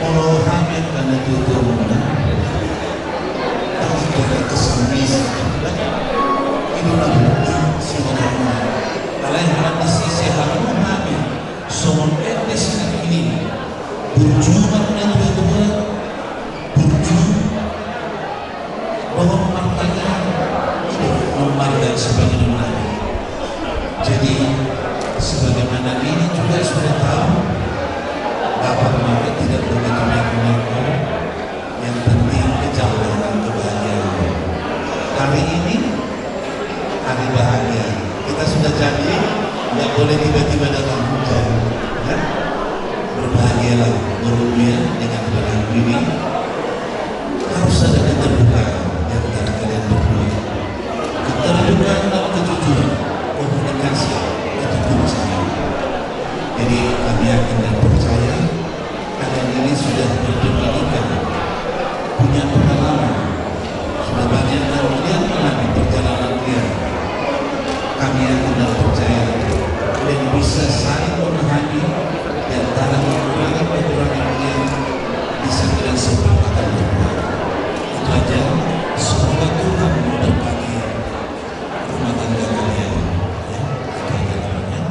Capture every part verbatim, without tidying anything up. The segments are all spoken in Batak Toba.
Molo hami angka na tuatua muna, tong tu angka kesamisa. Ido na bukti sebenarna. Alai hami di sisi hamu hami songon ende sinak ini. Burju ma na tuatua, burju. Dohot martanyaan, ido na marga sipangido nami. Jadi, sebagaimana ini juga sudah tahu, Bapak Mami tidak begitu neko-neko, yang penting kejauhan kebahagiaan. Hari ini, hari bahagia. Kita sudah janji, nggak boleh tiba-tiba datang hujan, ya. Berbahagialah, berbahagia dengan berlaku ini. Harus ada keterbukaan di antara kalian berdua. Keterbukaan dan kejujuran, komunikasi itu kunci. Jadi, kami yakin dan percaya kalian ini sudah berpendidikan, punya pengalaman, sudah banyak yang melihat mengalami perjalanan kalian. Kami yakin dan percaya kalian bisa saling memahami di antara kekurangan-kekurangan kalian, bisa kalian sempurnakan berdua. Itu aja. Semoga Tuhan memberkati rumah tangga kalian. Ya, itu aja namanya.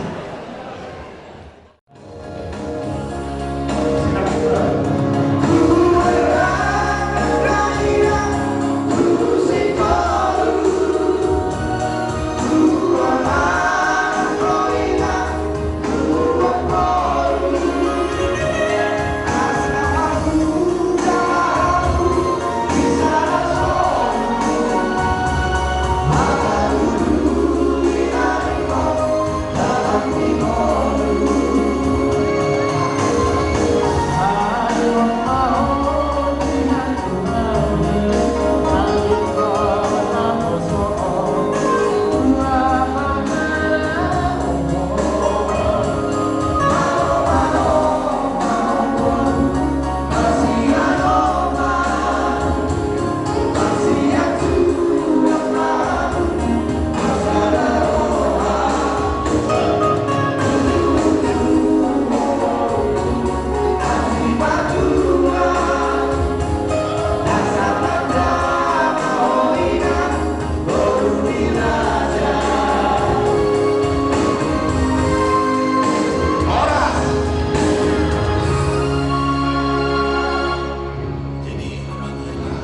Jadi, Amang Hela,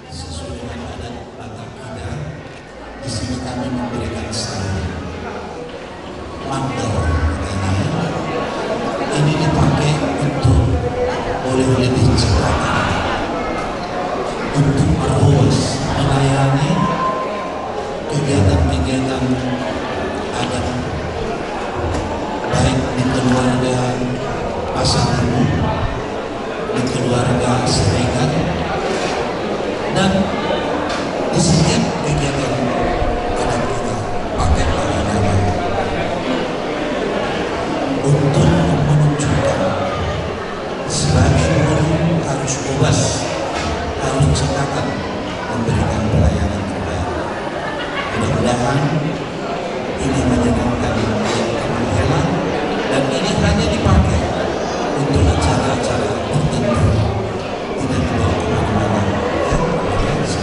sesuai dengan adat Batak kita, di sini kami memberikan salam. Mandor, ini dipakai untuk oleh-oleh di Jakarta, untuk marhobas, melayani kegiatan-kegiatan adat, baik di keluarga pasanganmu, di keluarga Siregar, dan di setiap kegiatan adat kita, pakai pengalaman untuk menunjukkan sebagai guru harus bebas, harus cekatan memberikan pelayanan terbaik. Mudah-mudahan ini menyenangkan Amang Hela, dan ini hanya dipakai untuk acara-acara tertentu. Tidak dibawa kemana-mana. Ya, oke.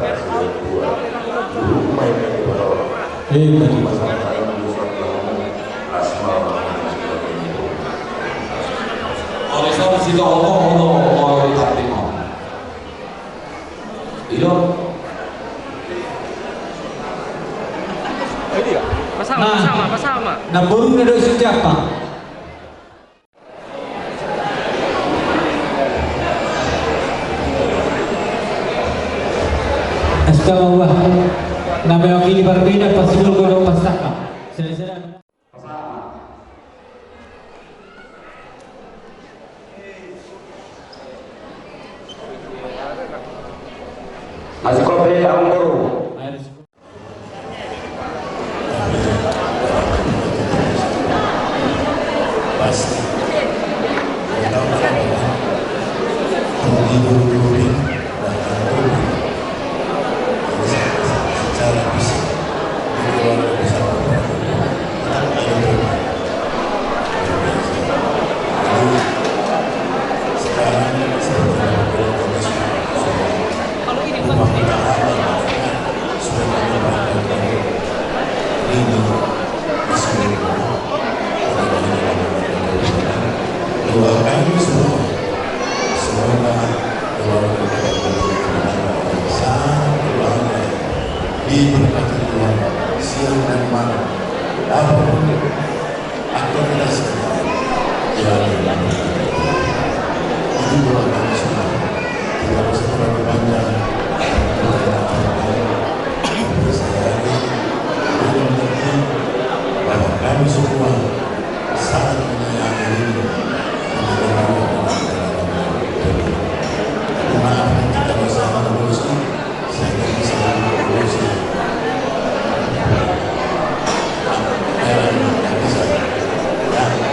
Olo, sama, sama, sama. Namboru na do siapa? Astaga, wah. Na mewakili Barbeda pas gol, gol pas sama. Saya, saya. Masih kopi, Ambo. Doa kami semua, semoga keluarga kita sangat berbahagia, diberkati Tuhan siang dan malam. Apapun aktivitas kita, ya, itu doa kami semua. Tidak usah terlalu panjang. Saya yakin, yang penting bahwa kami semua sangat menyayangi ini. Maaf, kita bersama terus. Saya bisa terus. Ya, bisa. Ya.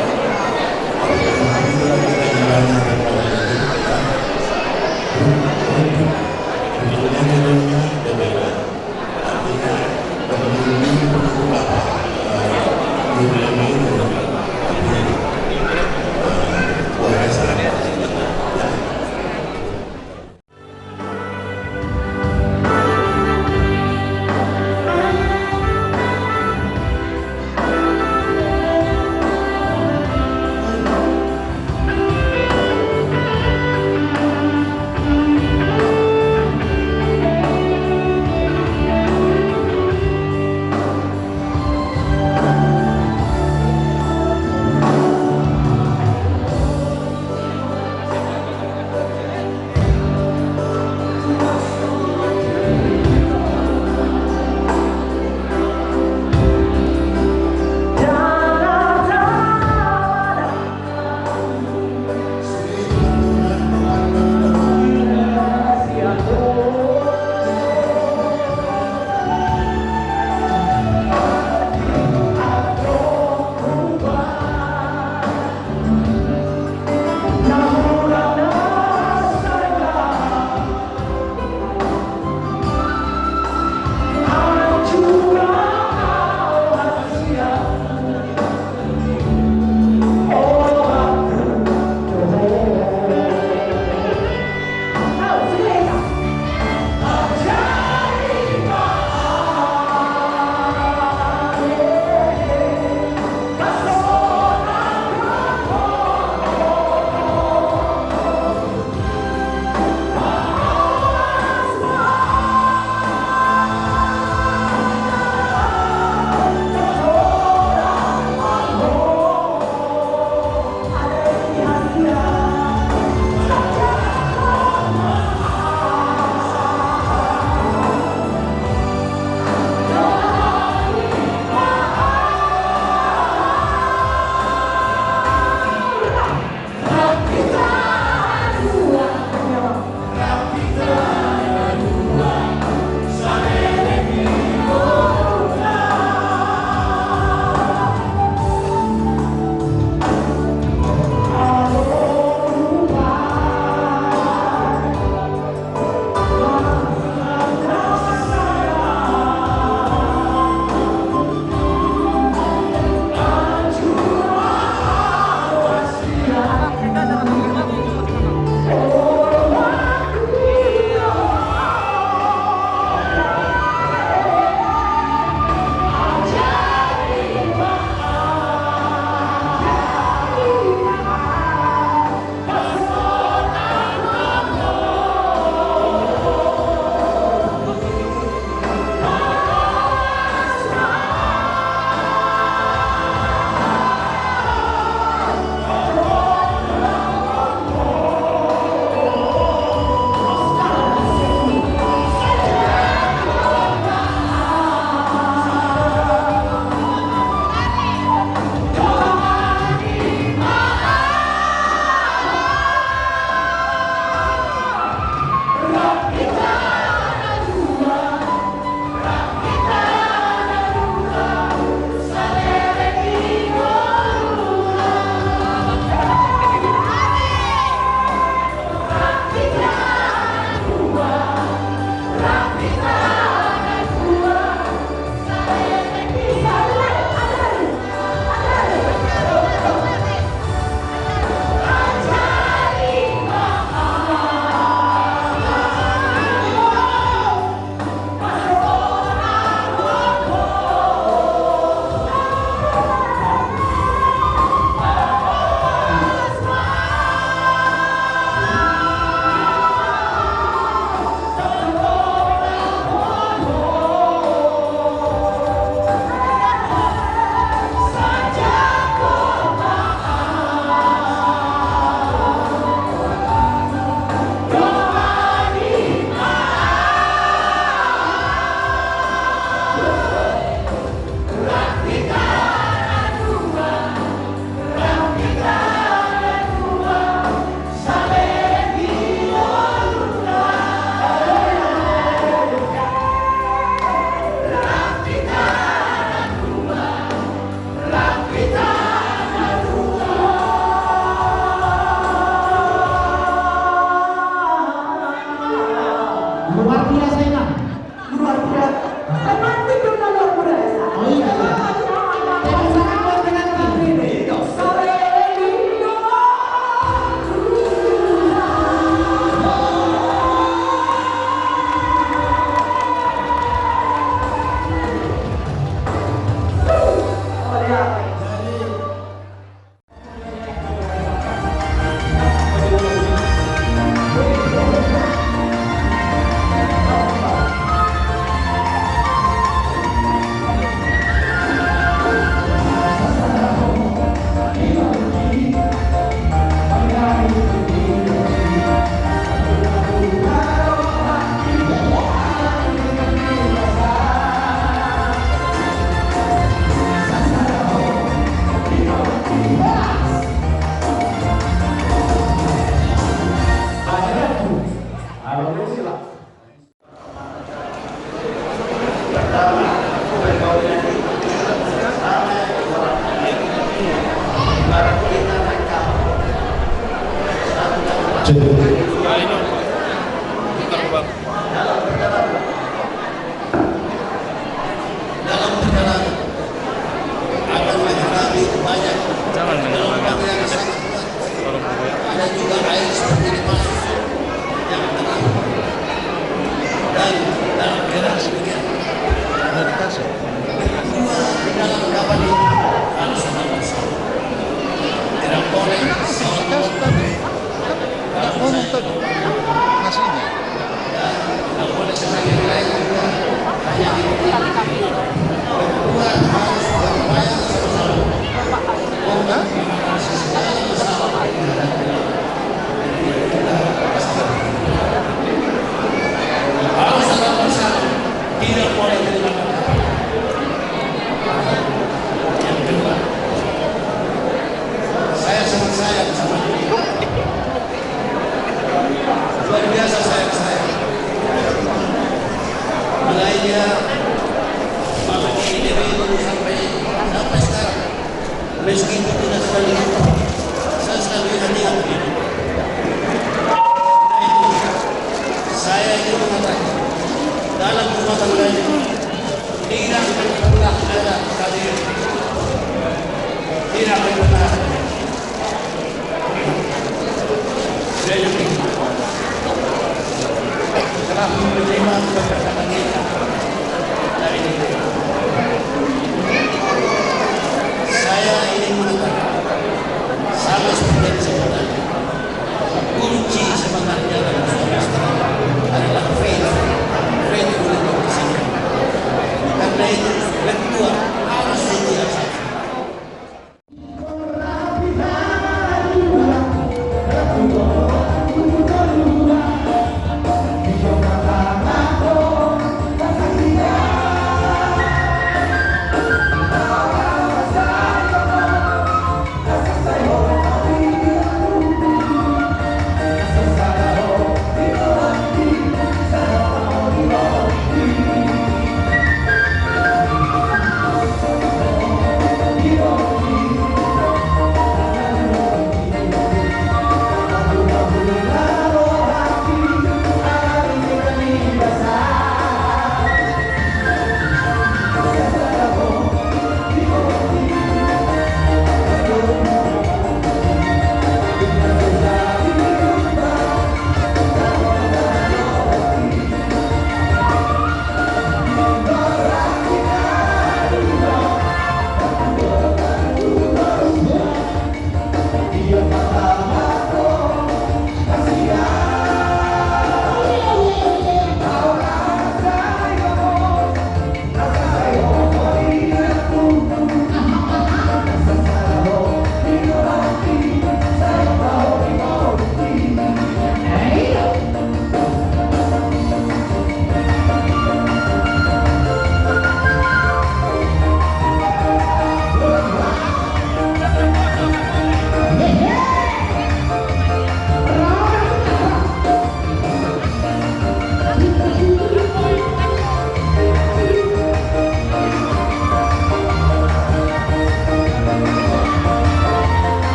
Luar biasa, Inang. Luar biasa. Pengantin dong, luar biasa. Oh iya, iya. Tepuk tangan buat pengantin. Dalam perjalanan akan mengalami banyak gelombang yang sangat kuat. Ada juga air seperti ini masuk yang tengah. Dan dalam keadaan demikian, kedua di dalam kapal ini harus sama-sama. Tidak boleh salah. Nggak ngomong tadi. Nasinya. Hah? Saya sangat sayang sama dia. Luar biasa sayang saya. Mulai dia mengikuti dulu sampai, sampai sekarang. Meskipun tidak selalu ikut, saya selalu ingat-ingat dia. Nah, itu. Saya ingin mengatakan, dalam rumah tangga ini, tidak akan pernah ada kafir. Tidak akan pernah ada. Telah menerima keberkatan kita dari diri. Saya ingin mengatakan, sama seperti yang saya katakan, kunci semangatnya dalam suami istri adalah faith, faith untuk kesehatan. Karena itu, kedua harus setia.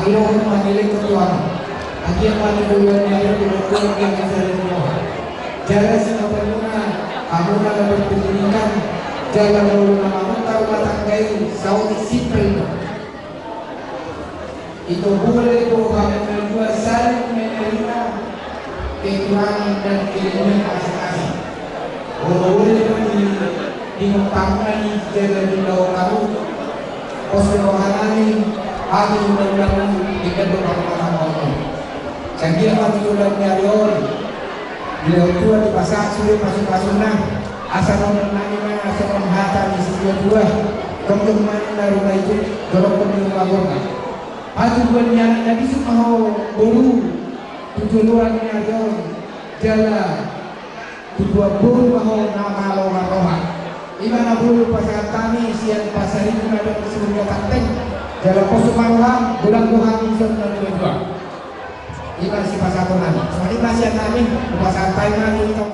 Ayo, mangiling ketua. Agia mati duluan ni ayo, duluan dia bisa dari bawah. Jala singkatannima, hamu na berpendidikan, jala molo na mamutar rumah tangga i, saut simpel. Ito boleh tu hamu na dua saling menerima kekurangan dan kelebihan masing-masing. Olo-olo di, di numpang nai jaga di bawah kamu. Pos di roha nami, hami undang-undang di kedua parumahan kamu. Sadia mati undang ni ari on. Di laut tua di pasak sudah pasu-pasuna. Asa nonton nami ma songon hata ni si tua-tua. Tongtong mana rumah itu, dorong pun di rumah gua. Hatubuan ni anak na bisuk ma ho boru. Tu joloan ni ari on. Jala tu tuan boru ma ho na malo marroha. Ima na boi pasahat hami sian Pasaribu na adong di Siburga Tanteng. Jala poso ma roham, godang do hami dison na dua-dua. Ima sipasahaton nami. Songon i ma sian nami, pasahat hami ma tu ito.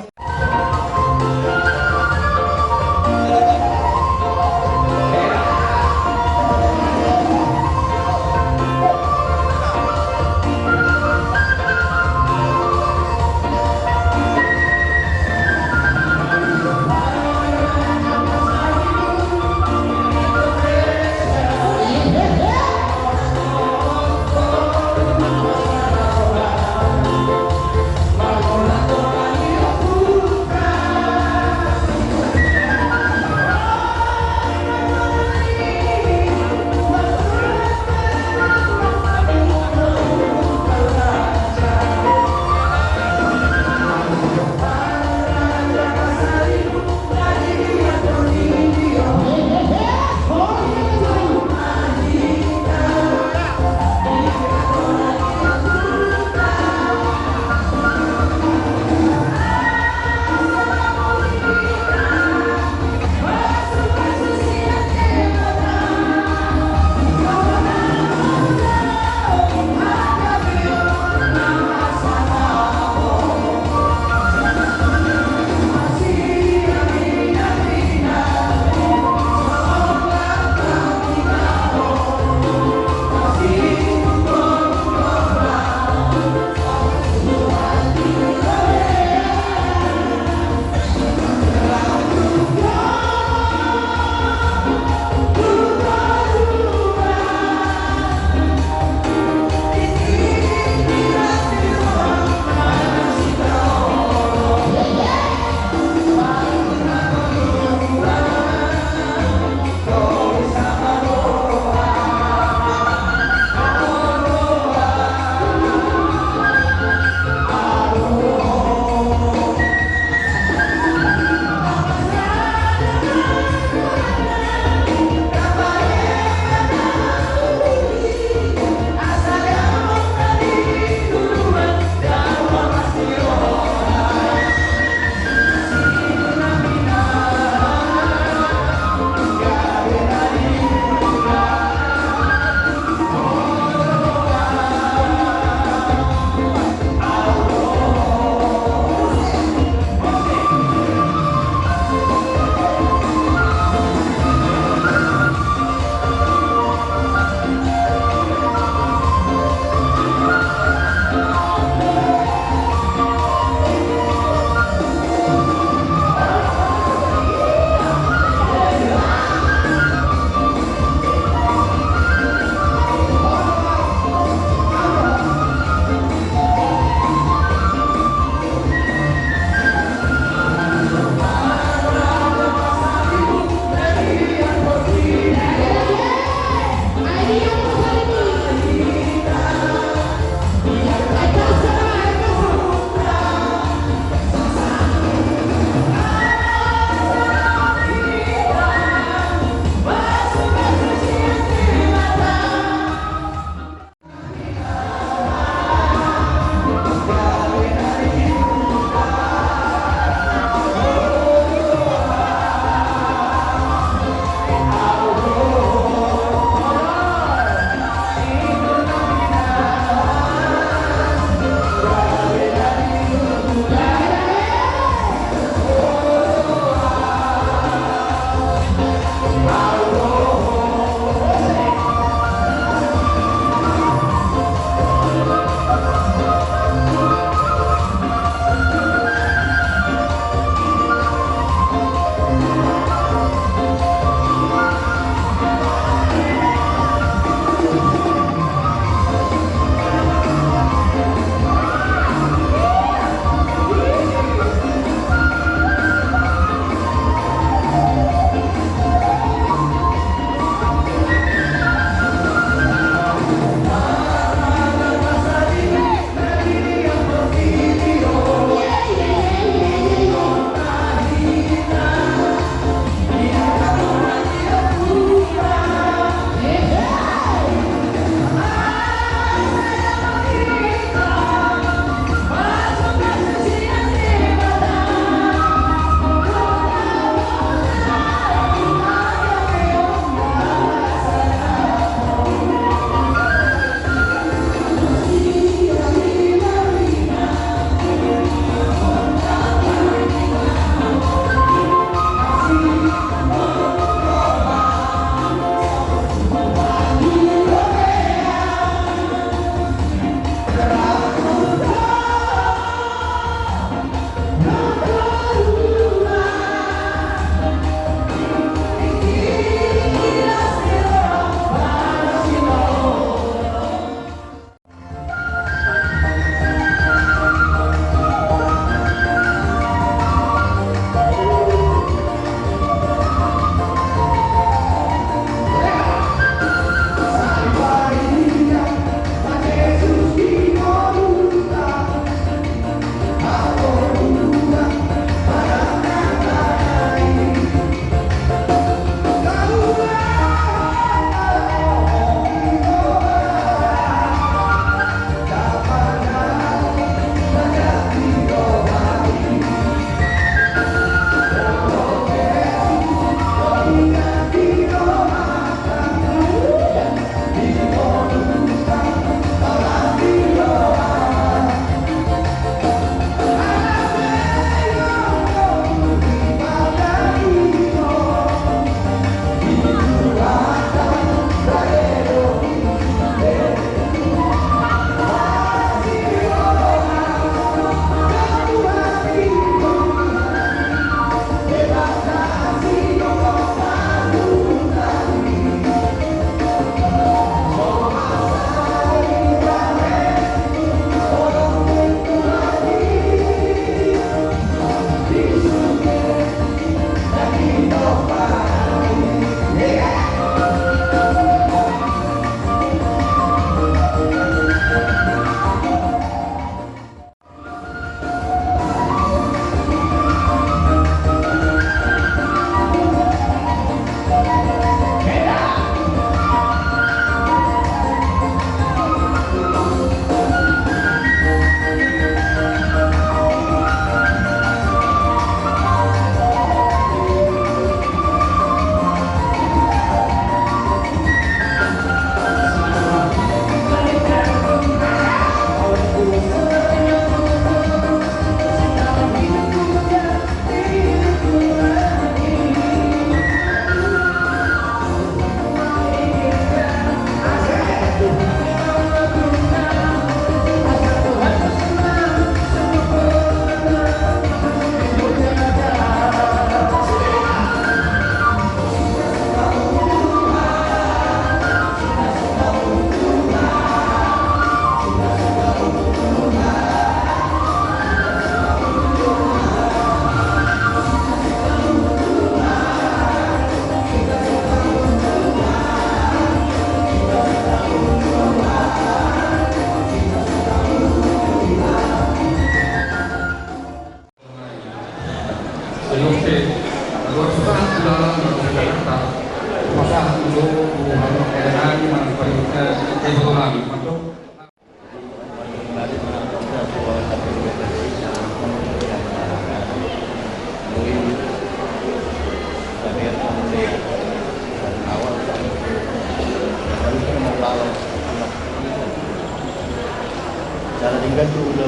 Cara tinggal tu udah.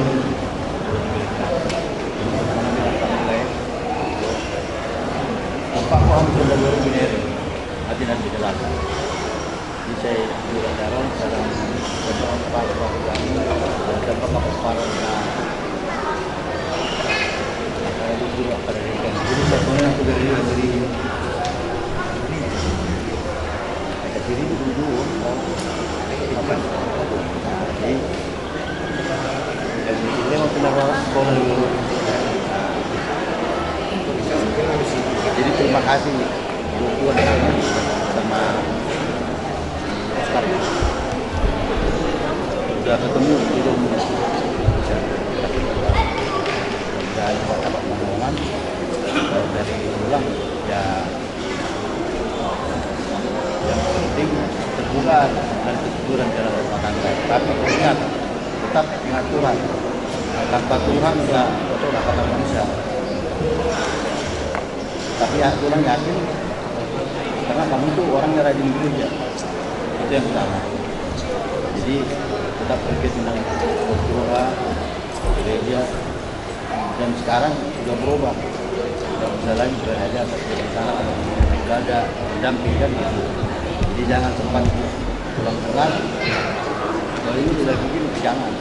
Tempat paham sudah baru biner. Hati nanti jelas. Bisa juga dalam dalam tempat paham dan tempat paham. Nah, kalau itu juga pada ringkas. Jadi satunya aku dari dari. Ada diri dulu. Apa? Jadi Jadi terima kasih buat Tuhan sama Oscar. Udah ketemu di rumah. Udah dapat omongan dari pulang ya. Yang penting teguran dan kejujuran dalam rumah tangga. Tapi ingat, tetap pengaturan. Tanpa Tuhan nggak nggak akan bisa. Tapi ya, Tuhan yakin karena kamu tuh orangnya rajin gereja. Itu yang utama. Jadi tetap berpikir tentang berdoa, gereja, dan sekarang sudah berubah. Sudah bisa lagi berada di sana, sudah ada pendamping kan gitu. Jadi jangan sempat pulang tengah. Kalau ini sudah begini, jangan.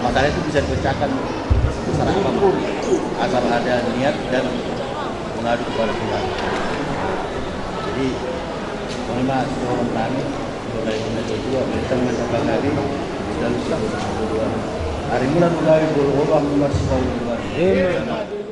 Masalah itu bisa dipecahkan besar apapun, asal ada niat dan mengadu kepada Tuhan. Jadi, mohon maaf, mohon maaf. Hari mula dua kali, dua dua. Hari mula dua kali, dua dua.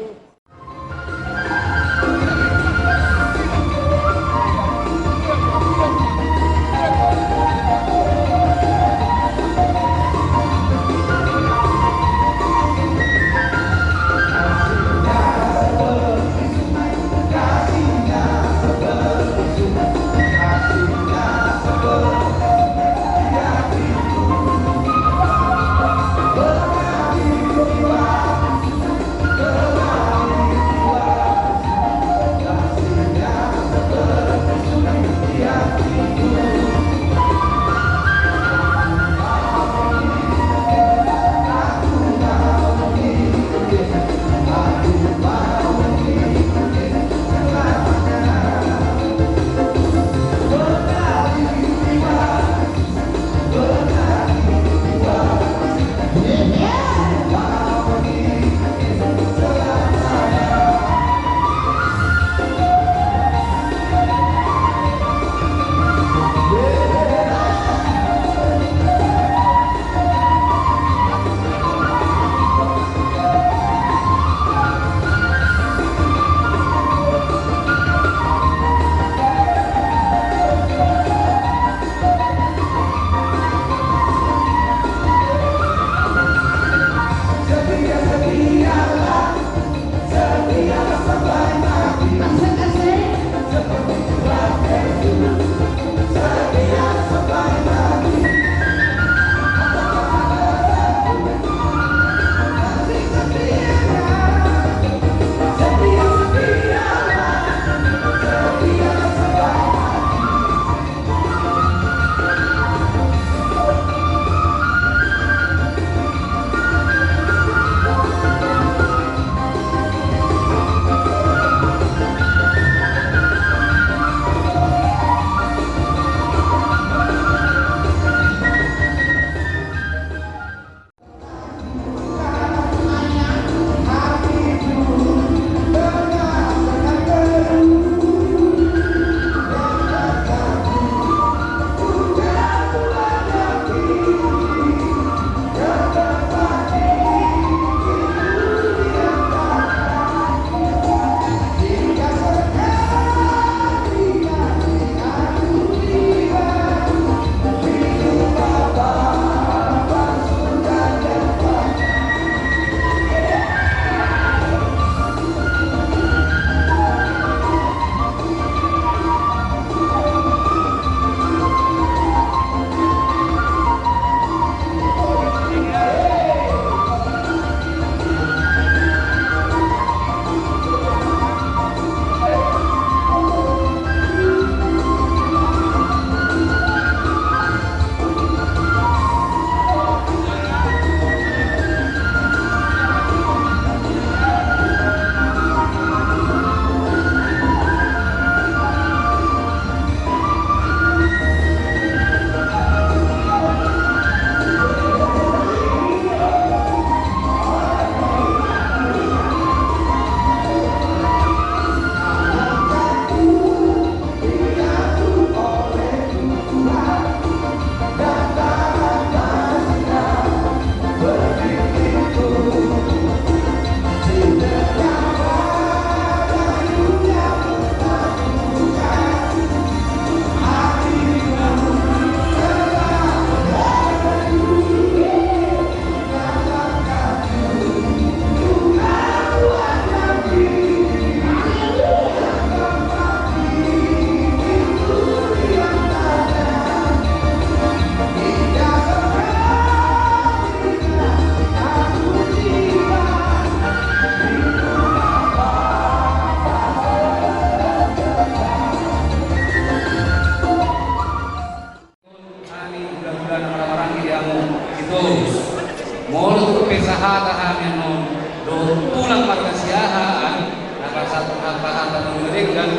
Hata hami annon dohot tulang marga Siahaan, na pasahat hata-hata na denggan,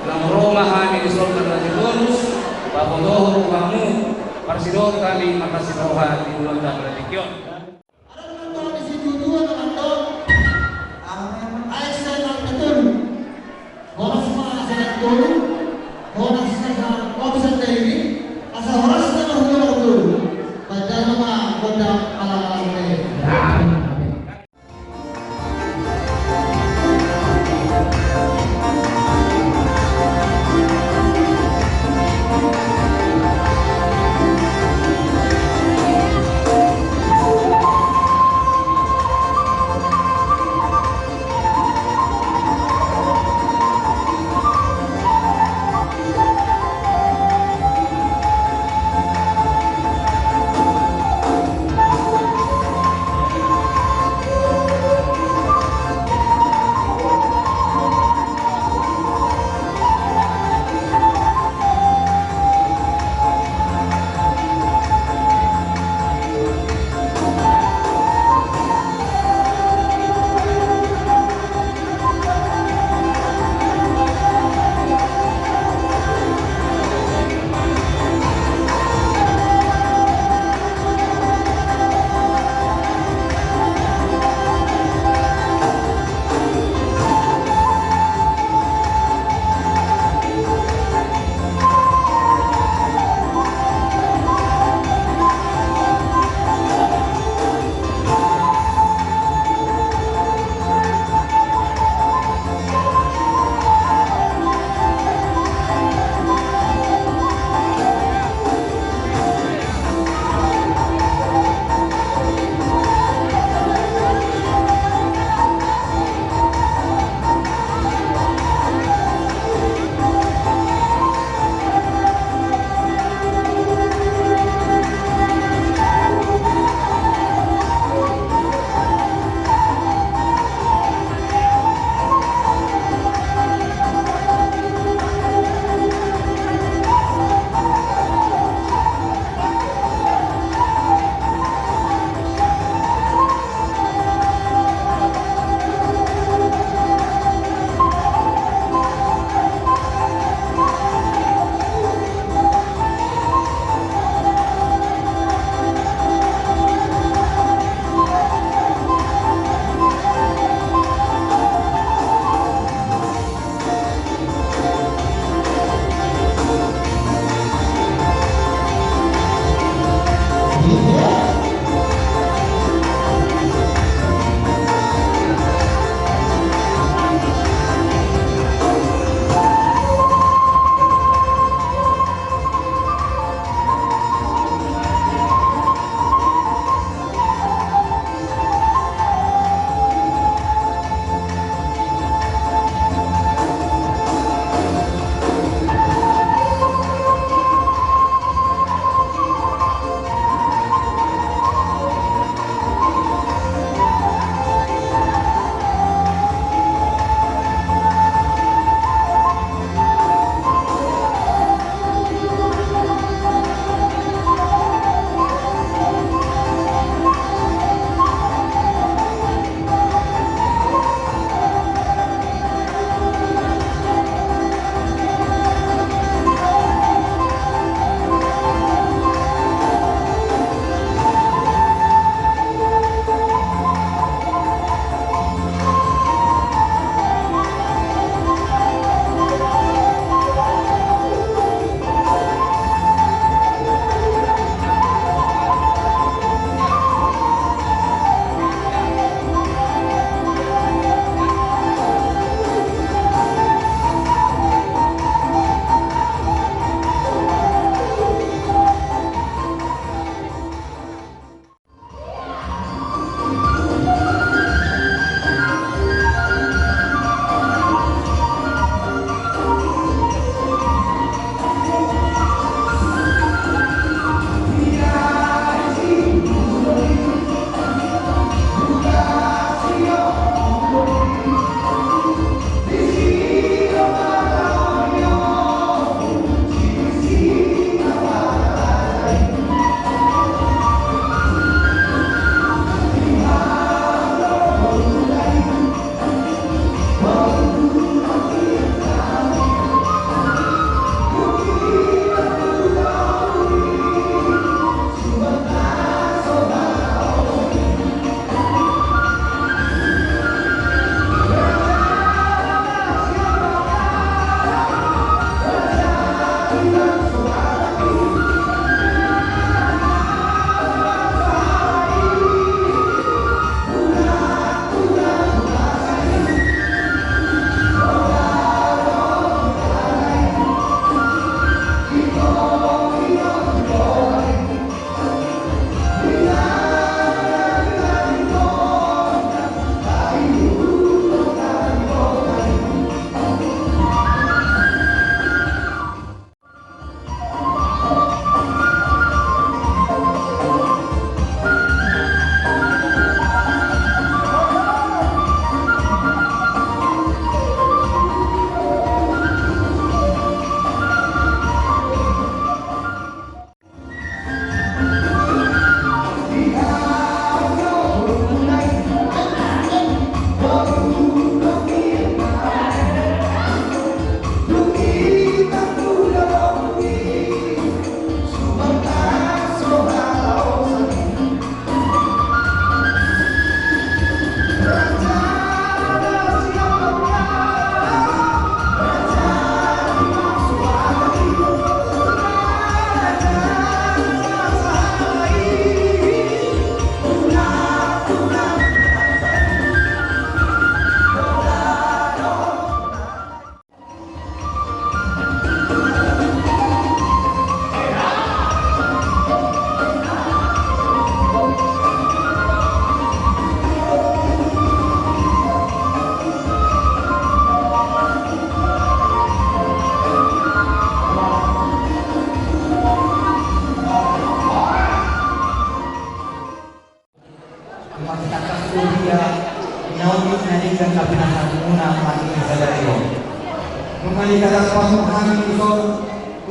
naung ro ma hami dison marhite bonus, pabotohon tu hamu, parsidohot hami marlas ni roha di ulaonta na tingki on. Adong do hami situtu na mandok, aek sai na betul. Horas ma asa na tolu, horas asa kopi sandiri, asa horas na marhula martolu. Pajama ma gondang alang-alang be.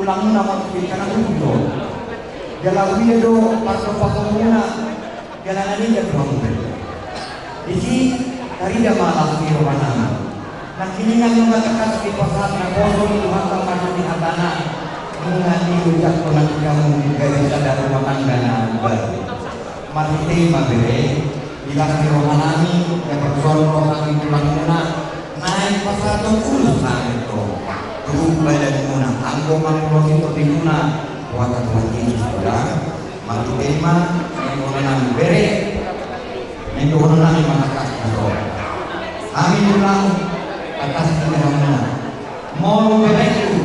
Muna mangkilkana udo. Jala huida do pardopakonmuna. Jala na ninna do hamu be. Disi tarida ma las ni rohanami. Nangkiningan nunga tangkas dipasahat naposo ni Tuhanta marhite hatana. Nunga diujakkon nangkin hamu gabe sada rumah tangga na baru. Marhite i ma bere, di las ni rohanami, diaparson roha ni tulangmuna, naeng pasahathon ulos hami do tu badanmuna, anggo mangulosi tondimuna, tu hata Tuhan Jesus do da. Marhite i ma, naeng dohononnami bere, naeng dohononnami ma tangkas dison. Hami tulang, tangkas di hamuna. Molo berengku,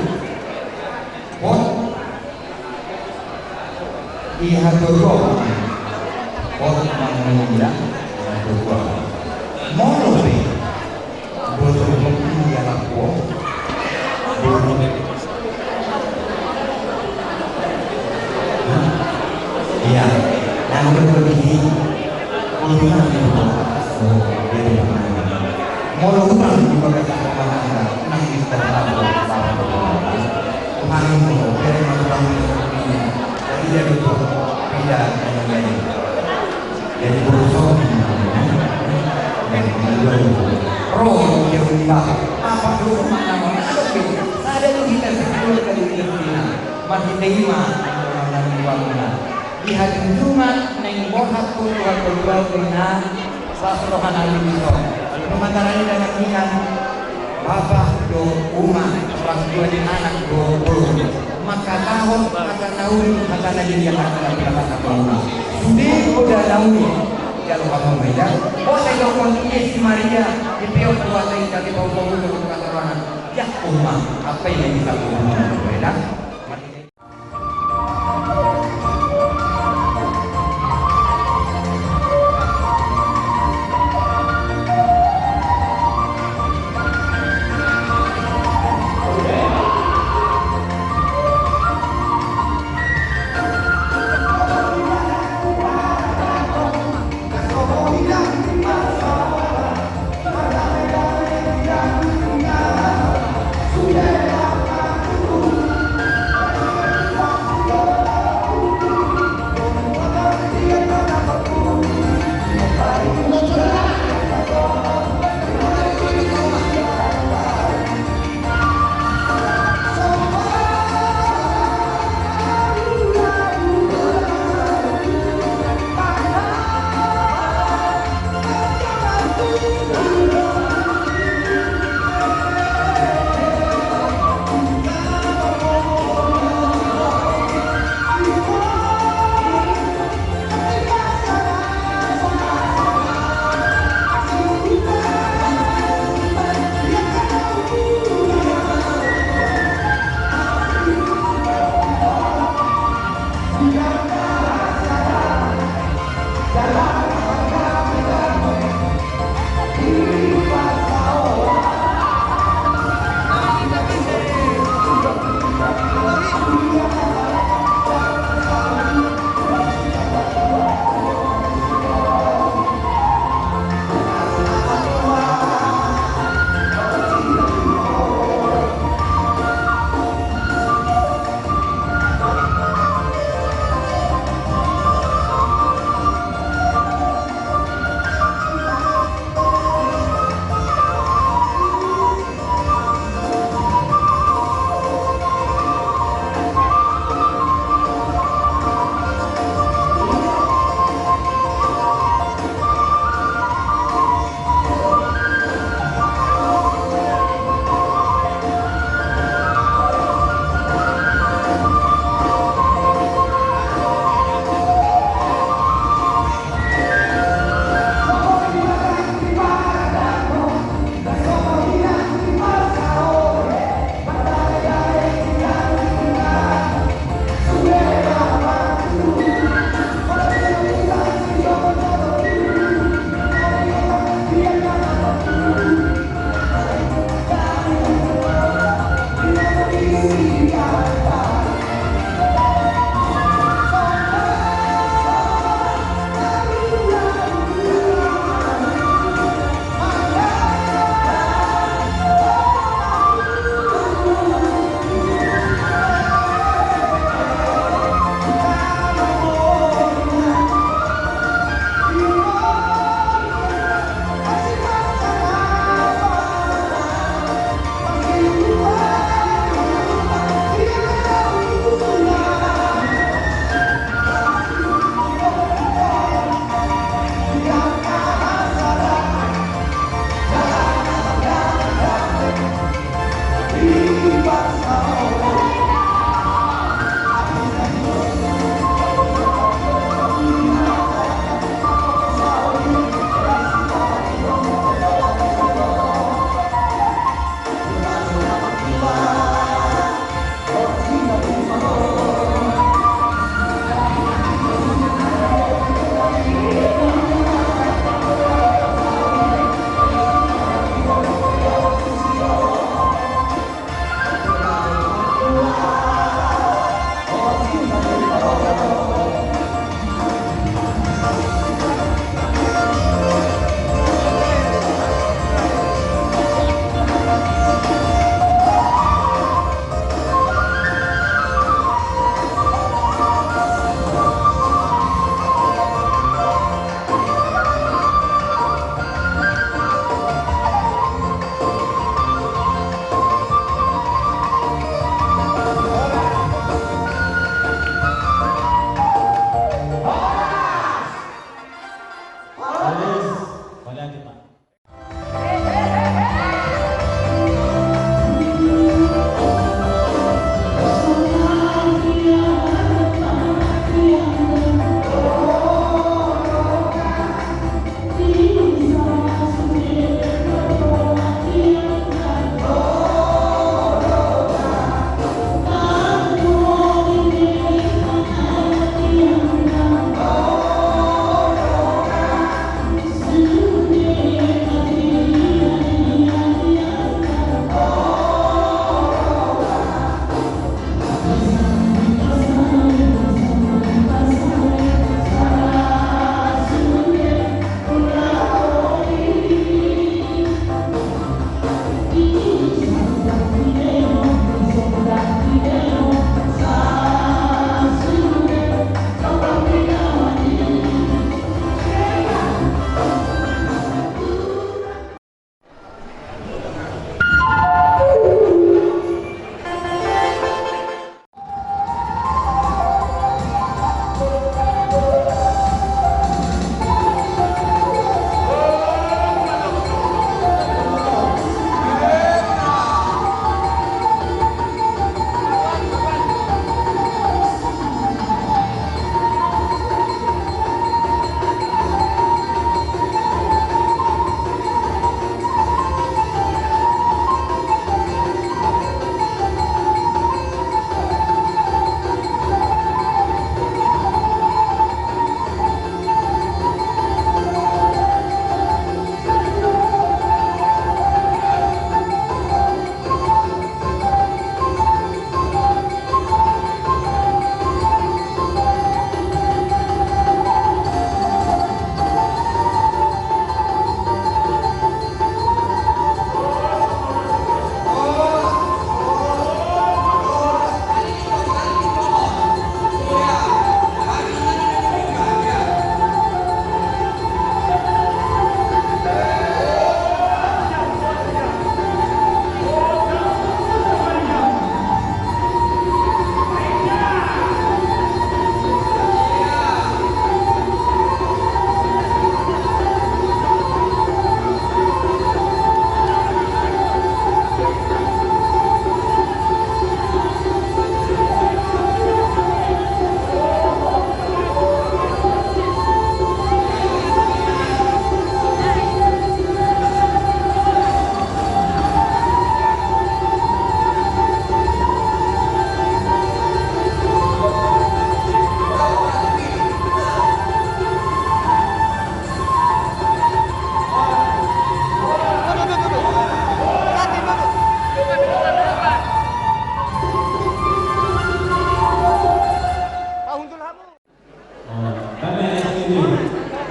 Hot. Di hatodo. Hot mangonda. Hatodo. Molo be. Boto boto di anak ko. Boto. Hah? Iya. Yang udah begini. Udah begini. Oh, iya, iya. Molo utang di bagasan rumah tangga, nang di sekolah, Tuhan itu, beri makan, jadi dia itu, tidak, jadi berusaha, jadi menjual itu. Roh, dia bilang, apa dulu, mana, mana, ada tuh, ada tuh kita, ada tuh kita, masih terima, orang-orang di bawah. Di hajunjungan naeng borhat tu hatuatua na las rohanami dison. Nunga tarida nangkiningan bapa dohot uma, orang tua ni anak dohot boru. Mangkatahon hata na uli, hata na jadi, hata na pinasahat tu hamuna. Sude poda na uli. Jalo hamu ma ida. O sai dokkon ia si Maria, dipeop tu hata i, dipaupaudo tu hata rohana. Ia uma, apa i na bisa kuhumon, eda?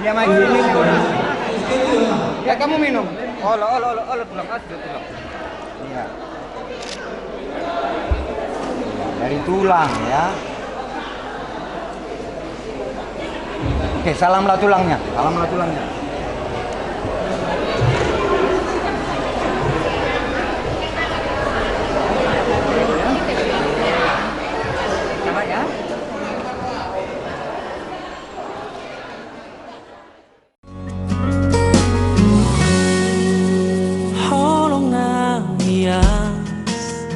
Iya, Mas, ini tulang. Ya, kamu minum. Olo, olo, olo, olo, tulang, kasih tulang. Iya. Dari tulang, ya. Oke, salamlah tulangnya, salamlah tulangnya. Sabar, ya. Holong na hias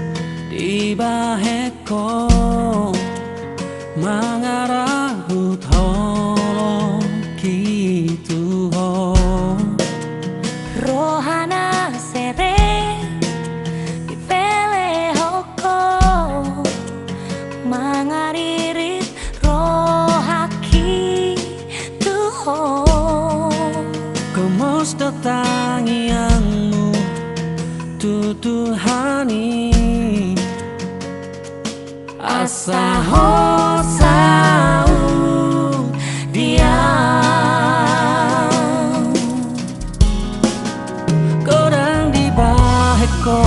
dibahen ho, mangarahut holong i tu ho. Roha na serep dipelehon ho, mangaririt rohangki tu ho. Gomos do tangiangmu tu Tuhan i, asa ho saut di au. Godang dibahen ho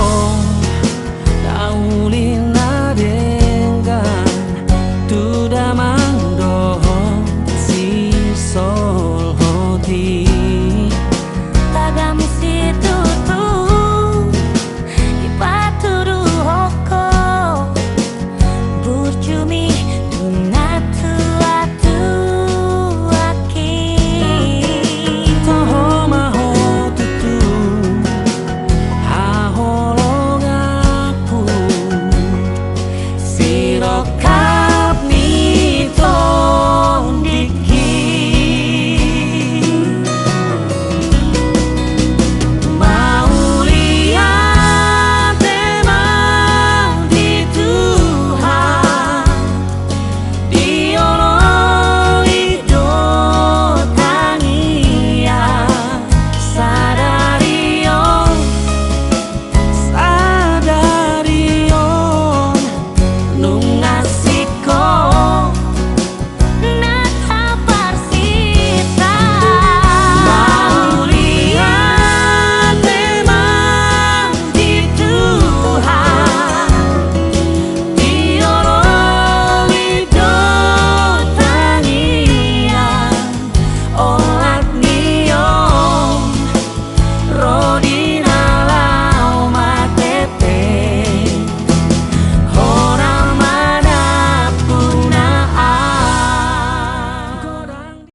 na uli na denggan tu damang